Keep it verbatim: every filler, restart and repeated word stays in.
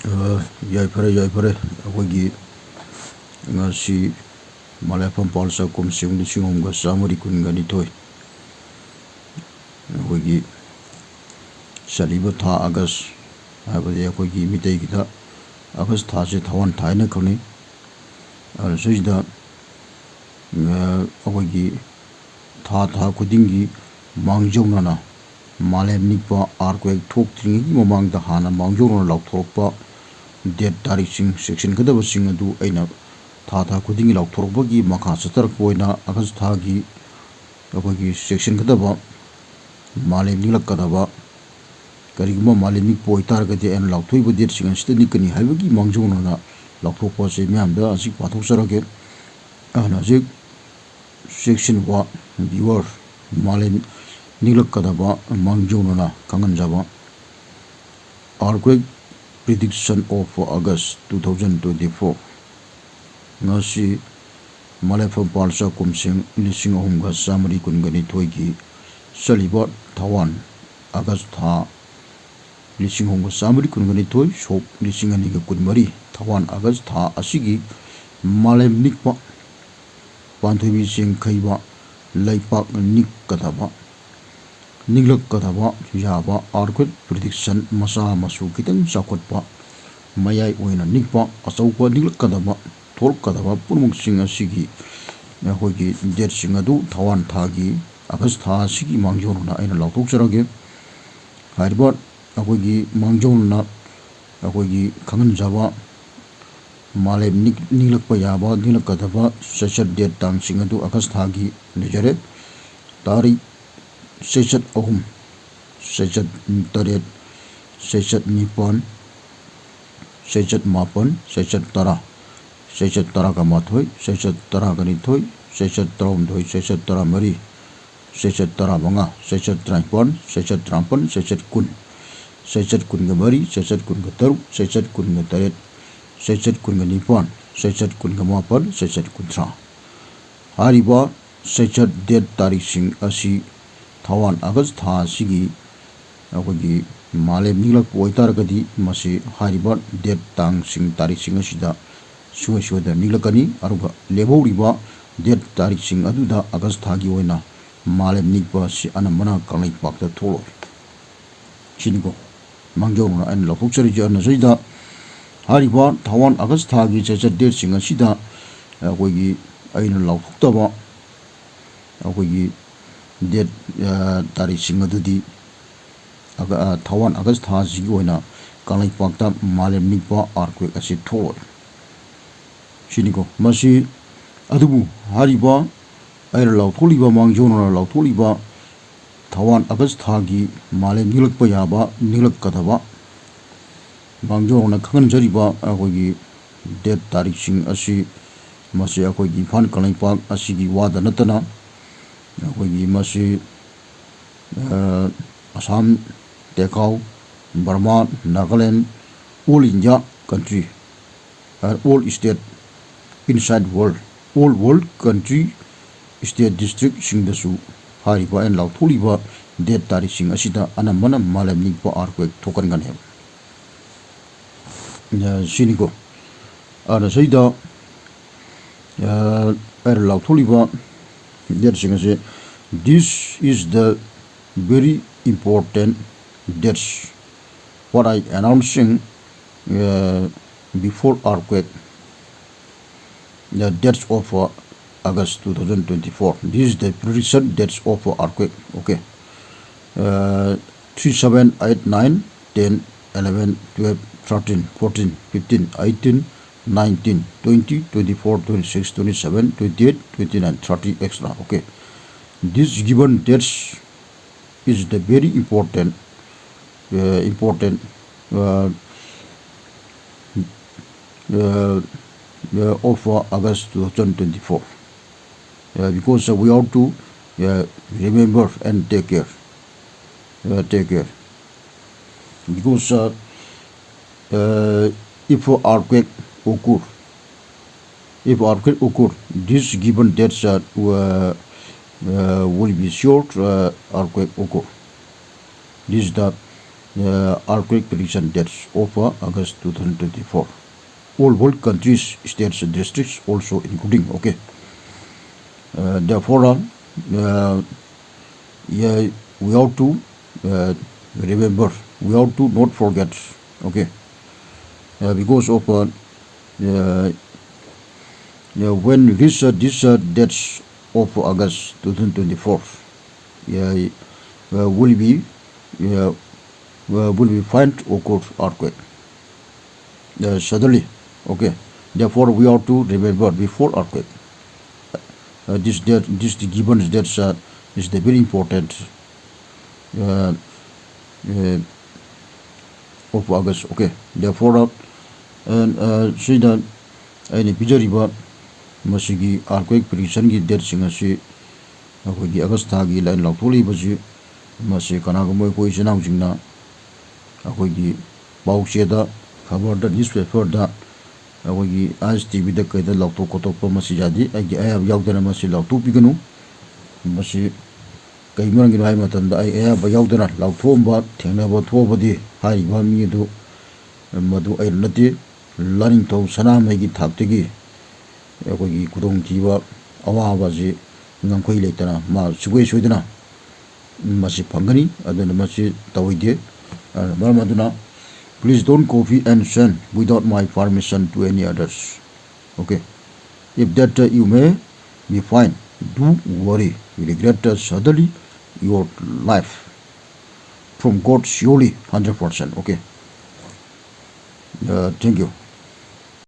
ꯑ, ꯌꯥꯏꯐꯔꯦ, ꯌꯥꯏꯐꯔꯦ꯫ ꯑꯩꯈꯣꯏꯒꯤ ꯉꯁꯤ ꯃꯂꯦꯐꯝ ꯄꯥꯜꯆꯥ ꯀꯨꯝꯁꯤꯡ ꯂꯤꯁꯤꯡ ꯑꯍꯨꯝꯒ ꯆꯥꯃꯔꯤ ꯀꯨꯟꯒ ꯅꯤꯊꯣꯏ, ꯑꯩꯈꯣꯏꯒꯤ ꯆꯠꯂꯤꯕ ꯊꯥ ꯑꯥꯒꯁ, ꯍꯥꯏꯕꯗꯤ ꯑꯩꯈꯣꯏꯒꯤ ꯃꯤꯇꯩꯒꯤꯗ ꯑꯥꯒꯁ ꯊꯥꯁꯦ ꯊꯥꯋꯥꯟ ꯊꯥ ꯍꯥꯏꯅ ꯈꯪꯅꯩ꯫ ꯑꯗꯨ ꯁꯤꯗꯩꯁꯤꯗ, ꯑ, ꯑꯩꯈꯣꯏꯒꯤ ꯊꯥ ꯊꯥ ꯈꯨꯗꯤꯡꯒꯤ ꯃꯥꯡꯖꯧꯅꯅ ꯃꯥꯂꯦꯝ ꯅꯤꯛꯄ earthquake ꯊꯣꯛꯇ꯭ꯔꯤꯉꯩꯒꯤ ꯃꯃꯥꯡꯗ ꯍꯥꯟꯅ ꯃꯥꯡꯖꯧꯅꯅ ꯂꯥꯎꯊꯣꯔꯛꯄ date ꯇꯥꯔꯤꯛꯁꯤꯡ ꯆꯦꯛꯁꯤꯟꯒꯗꯕꯁꯤꯡ ꯑꯗꯨ ꯑꯩꯅ ꯊꯥ ꯊꯥ ꯈꯨꯗꯤꯡꯒꯤ ꯂꯥꯎꯊꯣꯔꯛꯄꯒꯤ ꯃꯈꯥ ꯆꯠꯊꯔꯛꯄ ꯑꯣꯏꯅ ꯑꯥꯒꯁ ꯊꯥꯒꯤ ꯑꯩꯈꯣꯏꯒꯤ ꯆꯦꯛꯁꯤꯟꯒꯗꯕ ꯃꯥꯂꯦꯝ ꯅꯤꯛꯂꯛꯀꯗꯕ, ꯀꯔꯤꯒꯨꯝꯕ ꯃꯥꯂꯦꯝ ꯅꯤꯛꯄ ꯑꯣꯏꯇꯥꯔꯒꯗꯤ ꯑꯩꯅ ꯂꯥꯎꯊꯣꯛꯏꯕ dateꯁꯤꯡ ꯑꯁꯤꯗ ꯅꯤꯛꯀꯅꯤ ꯍꯥꯏꯕꯒꯤ ꯃꯥꯡꯖꯧꯅꯅ ꯂꯥꯎꯊꯣꯛꯄ ꯑꯁꯤ ꯃꯤꯌꯥꯝꯗ ꯑꯁꯤ ꯄꯥꯊꯣꯛꯆꯔꯒꯦ꯫ ꯑꯗꯨꯅ ꯍꯧꯖꯤꯛ ꯆꯦꯛꯁꯤꯟꯕ viewer, ꯃꯥꯂꯦꯝ ꯅꯤꯛꯂꯛꯀꯗꯕ ꯃꯥꯡꯖꯧꯅꯅ ꯈꯪꯍꯟꯖꯕ꯫ Earthquake prediction of August two thousand twenty-four꯫ ꯉꯁꯤ ꯃꯂꯦꯐꯝ ꯄꯥꯜꯆꯥ ꯀꯨꯝꯁꯤꯡ ꯂꯤꯁꯤꯡ ꯑꯍꯨꯝꯒ ꯆꯥꯃꯔꯤ ꯀꯨꯟꯒ ꯅꯤꯊꯣꯏꯒꯤ ꯆꯠꯂꯤꯕ ꯊꯥꯋꯥꯟ ꯑꯥꯒꯁ ꯊꯥ ꯂꯤꯁꯤꯡ ꯑꯍꯨꯝꯒ ꯆꯥꯃꯔꯤ ꯀꯨꯟꯒ ꯅꯤꯊꯣꯏ, ꯁꯣꯛ ꯂꯤꯁꯤꯡ ꯑꯅꯤꯒ ꯀꯨꯟꯃꯔꯤ, ꯊꯥꯋꯥꯟ ꯑꯥꯒꯁ ꯊꯥ ꯑꯁꯤꯒꯤ ꯃꯥꯂꯦꯝ ꯅꯤꯛꯄ ꯄꯥꯟꯊꯣꯏꯕꯤ ꯆꯦꯡꯈꯩꯕ ꯂꯩꯄꯥꯛ ꯅꯤꯛꯀꯗꯕ, ꯅꯤꯛꯂꯛꯀꯗꯕ ꯌꯥꯕ earthquake prediction ꯃꯆꯥ ꯃꯁꯨ ꯈꯤꯇꯪ ꯆꯥꯎꯈꯠꯄ, ꯃꯌꯥꯏ ꯑꯣꯏꯅ ꯅꯤꯛꯄ, ꯑꯆꯧꯕ ꯅꯤꯛꯂꯛꯀꯗꯕ, ꯊꯣꯛꯂꯛꯀꯗꯕ ꯄꯨꯝꯅꯃꯛꯁꯤꯡ ꯑꯁꯤꯒꯤ ꯑꯩꯈꯣꯏꯒꯤ dateꯁꯤꯡ ꯑꯗꯨ ꯊꯥꯋꯥꯟ ꯊꯥꯒꯤ ꯑꯥꯒꯁ ꯊꯥ ꯑꯁꯤꯒꯤ ꯃꯥꯡꯖꯧꯅꯅ ꯑꯩꯅ ꯂꯥꯎꯊꯣꯛꯆꯔꯒꯦ꯫ ꯍꯥꯏꯔꯤꯕ ꯑꯩꯈꯣꯏꯒꯤ ꯃꯥꯡꯖꯧꯅꯅ ꯑꯩꯈꯣꯏꯒꯤ ꯈꯪꯍꯟꯖꯕ ꯃꯥꯂꯦꯝ ꯅꯤꯛ-, ꯅꯤꯛꯂꯛꯄ ꯌꯥꯕ, ꯅꯤꯛꯂꯛꯀꯗꯕ ꯆꯩꯆꯠ date ꯇꯥꯡꯁꯤꯡ ꯑꯗꯨ ꯑꯥꯒꯁ ꯊꯥꯒꯤ ꯂꯩꯖꯔꯦ꯫ ꯇꯥꯔꯤꯛ ꯆꯩꯆꯠ ꯑꯍꯨꯝ, ꯆꯩꯆꯠ ꯇꯔꯦꯠ, ꯆꯩꯆꯠ ꯅꯤꯄꯥꯟ, ꯆꯩꯆꯠ ꯃꯥꯄꯟ, ꯆꯩꯆꯠ ꯇꯔꯥ, ꯆꯩꯆꯠ ꯇꯔꯥꯒ ꯃꯥꯊꯣꯏ, ꯆꯩꯆꯠ ꯇꯔꯥꯒ ꯅꯤꯊꯣꯏ, ꯆꯩꯆꯠ ꯇꯔꯥꯍꯨꯝꯗꯣꯏ, ꯆꯩꯆꯠ ꯇꯔꯥꯃꯔꯤ, ꯆꯩꯆꯠ ꯇꯔꯥꯃꯉꯥ, ꯆꯩꯆꯠ ꯇꯔꯥꯅꯤꯄꯥꯟ, ꯆꯩꯆꯠ ꯇꯔꯥꯃꯥꯄꯟ, ꯆꯩꯆꯠ ꯀꯨꯟ, ꯆꯩꯆꯠ ꯀꯨꯟꯒ ꯃꯔꯤ, ꯆꯩꯆꯠ ꯀꯨꯟꯒ ꯇꯔꯨꯛ, ꯆꯩꯆꯠ ꯀꯨꯟꯒ ꯇꯔꯦꯠ, ꯆꯩꯆꯠ ꯀꯨꯟꯒ ꯅꯤꯄꯥꯟ, ꯆꯩꯆꯠ ꯀꯨꯟꯒ ꯃꯥꯄꯟ, ꯆꯩꯆꯠ ꯀꯨꯟꯊ꯭ꯔꯥ꯫ ꯍꯥꯏꯔꯤꯕ ꯆꯩꯆꯠ date ꯇꯥꯔꯤꯛꯁꯤꯡ ꯑꯁꯤ ꯊꯥꯋꯥꯟ ꯑꯥꯒꯁ ꯊꯥ ꯑꯁꯤꯒꯤ ꯑꯩꯈꯣꯏꯒꯤ ꯃꯥꯂꯦꯝ ꯅꯤꯛꯂꯛꯄ ꯑꯣꯏꯇꯥꯔꯒꯗꯤ, ꯃꯁꯤ ꯍꯥꯏꯔꯤꯕ date, ꯇꯥꯡꯁꯤꯡ, ꯇꯥꯔꯤꯛꯁꯤꯡ ꯑꯁꯤꯗ ꯁꯨꯡꯁꯣꯏ ꯁꯣꯏꯗꯅ ꯅꯤꯛꯂꯛꯀꯅꯤ꯫ ꯑꯗꯨꯒ ꯂꯦꯝꯍꯧꯔꯤꯕ date, ꯇꯥꯔꯤꯛꯁꯤꯡ ꯑꯗꯨꯗ ꯑꯥꯒꯁ ꯊꯥꯒꯤ ꯑꯣꯏꯅ ꯃꯥꯂꯦꯝ ꯅꯤꯛꯄ ꯑꯁꯤ ꯑꯅꯝꯕꯅ ꯀꯪꯂꯩꯄꯥꯛꯇ ꯊꯣꯛꯂꯣꯏ꯫ ꯁꯤꯅꯤꯀꯣ ꯃꯥꯡꯖꯧꯅꯅ ꯑꯩꯅ ꯂꯥꯎꯊꯣꯛꯆꯔꯤꯁꯦ꯫ ꯑꯗꯨꯅ ꯁꯤꯗ ꯍꯥꯏꯔꯤꯕ ꯊꯥꯋꯥꯟ ꯑꯥꯒꯁ ꯊꯥꯒꯤ ꯆꯩꯆꯠ dateꯁꯤꯡ ꯑꯁꯤꯗ ꯑꯩꯈꯣꯏꯒꯤ ꯑꯩꯅ ꯂꯥꯎꯊꯣꯛꯇꯕ ꯑꯩꯈꯣꯏꯒꯤ date, ꯑ, ꯇꯥꯔꯤꯛꯁꯤꯡ ꯑꯗꯨꯗꯤ ꯑꯒ-, ꯑ, ꯊꯥꯋꯥꯟ ꯑꯥꯒꯁ ꯊꯥꯁꯤꯒꯤ ꯑꯣꯏꯅ ꯀꯪꯂꯩꯄꯥꯛꯇ ꯃꯥꯂꯦꯝ ꯅꯤꯛꯄ earthquake ꯑꯁꯤ ꯊꯣꯛꯂꯣꯏ꯫ ꯁꯤꯅꯤꯀꯣ ꯃꯁꯤ꯫ ꯑꯗꯨꯕꯨ ꯍꯥꯏꯔꯤꯕ ꯑꯩꯅ ꯂꯥꯎꯊꯣꯛꯂꯤꯕ, ꯃꯥꯡꯖꯧꯅꯅ ꯂꯥꯎꯊꯣꯛꯂꯤꯕ ꯊꯥꯋꯥꯟ ꯑꯥꯒꯁ ꯊꯥꯒꯤ ꯃꯥꯂꯦꯝ ꯅꯤꯛꯂꯛꯄ ꯌꯥꯕ, ꯅꯤꯛꯂꯛꯀꯗꯕ, ꯃꯥꯡꯖꯧꯅꯅ ꯈꯪꯍꯟꯖꯔꯤꯕ ꯑꯩꯈꯣꯏꯒꯤ date, ꯇꯥꯔꯤꯛꯁꯤꯡ ꯑꯁꯤ, ꯃꯁꯤ ꯑꯩꯈꯣꯏꯒꯤ ꯏꯝꯐꯥꯜ ꯀꯪꯂꯩꯄꯥꯛ ꯑꯁꯤꯒꯤ ꯋꯥꯗ ꯅꯠꯇꯅ ꯑꯩꯈꯣꯏꯒꯤ ꯃꯁꯤ, ꯑ, ꯑꯁꯥꯝ, ꯇꯦꯈꯥꯎ, ꯕꯔꯃꯥ, ꯅꯥꯒꯥꯂꯦꯟ, all India country, ꯑ, all state inside world, all world country, state, districtꯁꯤꯡꯗꯁꯨ ꯍꯥꯏꯔꯤꯕ ꯑꯩꯅ ꯂꯥꯎꯊꯣꯛꯂꯤꯕ date, ꯇꯥꯔꯤꯛꯁꯤꯡ ꯑꯁꯤꯗ ꯑꯅꯝꯕꯅ ꯃꯥꯂꯦꯝ ꯅꯤꯛꯄ earthquake ꯊꯣꯛꯀꯟꯒꯅꯦꯕ꯫ ꯑ, ꯁꯤꯅꯤꯀꯣ꯫ ꯑꯗꯨꯅ ꯁꯤꯗ, ꯑ, ꯑꯩꯅ ꯂꯥꯎꯊꯣꯛꯂꯤꯕ dateꯁꯤꯡ ꯑꯁꯤ, this is the very important dates what I announcing, uh, before earthquake, the dates of, uh, August two thousand twenty-four. This is the prediction dates of, uh, earthquake. Okay. Uh, three, seven, eight, nine, ten, eleven, twelve, thirteen, fourteen, fifteen, eighteen, nineteen, twenty, twenty-four, twenty-six, twenty-seven, twenty-eight, twenty-nine, thirty, et cetera. Okay. This given dates is the very important, uh, important, uh, uh, uh, of, uh, August two thousand twenty-four. Uh, because, uh, we have to, uh, remember and take care. Uh, take care. Because, uh, uh, if earthquake occur, if earthquake occur, this given dates, uh, uh, uh, will be sure, uh, earthquake occur. This is the uh, earthquake prediction dates of uh, August two thousand twenty-four. All world countries, states, and districts also including. Okay. Uh, therefore, uh, uh, yeah, we have to uh, remember, we have to not forget. Okay. Uh, because of uh, uh, yeah, when this uh, this uh, dates of August two thousand twenty-four, yeah, uh, will be uh, uh, will be find occur earthquake uh, suddenly. Okay, therefore we have to remember before earthquake. Uh, this that this the given that uh, is the very important uh, uh, of August. Okay, therefore uh, and uh, ꯁꯤꯗ ꯑꯩꯅ ꯄꯤꯖꯔꯤꯕ ꯃꯁꯤꯒꯤ earthquake prediction ꯒꯤ date ꯁꯤꯡ ꯑꯁꯤ ꯑꯩꯈꯣꯏꯒꯤ August ꯊꯥꯒꯤ line ꯂꯥꯎꯊꯣꯛꯂꯤꯕꯁꯤ ꯃꯁꯤ ꯀꯅꯥꯒꯨꯝꯕ ꯑꯩꯈꯣꯏ ꯏꯆꯤꯟ ꯏꯅꯥꯎꯁꯤꯡꯅ ꯑꯩꯈꯣꯏꯒꯤ ꯄꯥꯎ ꯆꯦꯗ, ꯈꯕꯔꯗ, newspaper ꯗ, ꯑꯩꯈꯣꯏꯒꯤ ꯑꯥꯏ ꯑꯦꯁ ꯇꯤ ꯚꯤꯗ ꯀꯩꯗ ꯂꯥꯎꯊꯣꯛ ꯈꯣꯠꯇꯣꯛꯄ ꯃꯁꯤ ꯌꯥꯗꯦ꯫ ꯑꯩꯒꯤ ꯑꯌꯥꯕ ꯌꯥꯎꯗꯅ ꯃꯁꯤ ꯂꯥꯎꯊꯣꯛꯄꯤꯒꯅꯨ꯫ ꯃꯁꯤ ꯀꯩ ꯃꯔꯝꯒꯤꯅꯣ ꯍꯥꯏꯕ ꯃꯇꯝꯗ ꯑꯩ ꯑꯌꯥꯕ ꯌꯥꯎꯗꯅ ꯂꯥꯎꯊꯣꯛꯑꯝꯕ ꯊꯦꯡꯅꯕ ꯊꯣꯛꯑꯕꯗꯤ ꯍꯥꯏꯔꯤꯕ ꯃꯤ ꯑꯗꯨ ꯃꯗꯨ ꯑꯩꯅ ꯅꯠꯇꯦ꯫ ꯂꯥꯅꯤꯡꯊꯧ ꯁꯅꯥꯃꯍꯤꯒꯤ ꯊꯥꯛꯇꯒꯤ ꯑꯩꯈꯣꯏꯒꯤ ꯈꯨꯗꯣꯡꯊꯤꯕ ꯑꯋꯥꯕ ꯑꯁꯤ ꯉꯝꯈꯩ ꯂꯩꯇꯅ ꯃꯥ ꯁꯨꯡꯁꯣꯏ ꯁꯣꯏꯗꯅ ꯃꯁꯤ ꯐꯪꯒꯅꯤ꯫ ꯑꯗꯨꯅ ꯃꯁꯤ ꯇꯧꯑꯣꯏꯗꯦ꯫ ꯑꯗꯨꯅ ꯃꯔꯝ ꯑꯗꯨꯅ please don't copy and send without my permission to any others. Okay. If that uh, you may be fine, do worry, regret uh, suddenly your life. From God surely hundred percent. Okay. Uh, thank you.